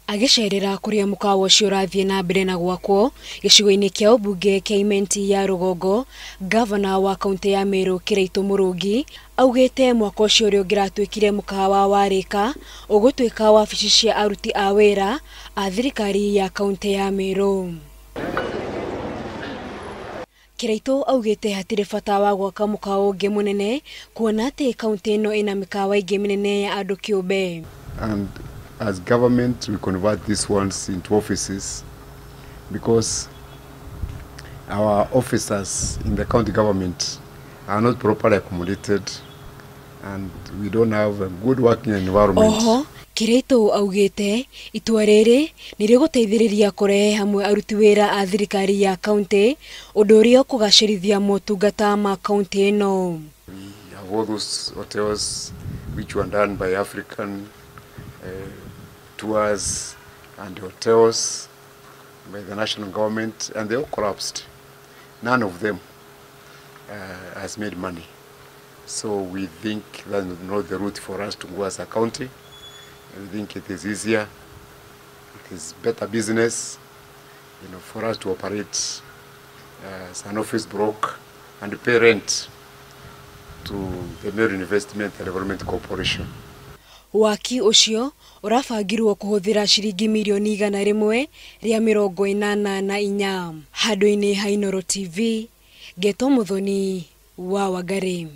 Agĩcerera kũrĩa mũkawa ũcio ũrathiĩ na mbere na gwakwo gĩcigo-inĩ kĩa ũmbunge kĩa Imenti ya Rũgongo, gavana wa kaunti ya Meru Kĩraitũ Mũrũngi augĩte mwaka ũcio ũrĩa ũngĩratuĩkire mũkawa warĩka ũgũtuĩka wabici cia aruti a wĩra a thirikari ya kaunti ya Meru. Kĩraitũ augĩte hatirĩ bata wa gwaka mũkawa ũngĩ mũnene kuona atĩ kaunti ĩno ĩna mĩkawa ĩngĩ mĩnene ya andũ kĩũmbe. And as government we convert these ones into offices because our officers in the county government are not properly accommodated and we don't have a good working environment. Oho, Kĩraitũ augĩte itua rĩrĩ nĩ rĩgũteithĩrĩria kũrehe hamwe aruti wĩra a thirikari ya kaunti ũndũ ũrĩa ũkũgacĩrithia motungata ma kaunti ĩno. We have all those hotels which were done by African tours and hotels by the national government, and they all collapsed. None of them has made money. So we think that's not the route for us to go as a county. We think it is easier, it is better business, you know, for us to operate as an office block and pay rent to the Meru Investment and Development Corporation. Waki ũcio ũrabangirwo kũhũthĩra ciringi mirioni 184 handũ-inĩ ha Inooro TV Ngeto Muthoni wa Wangari.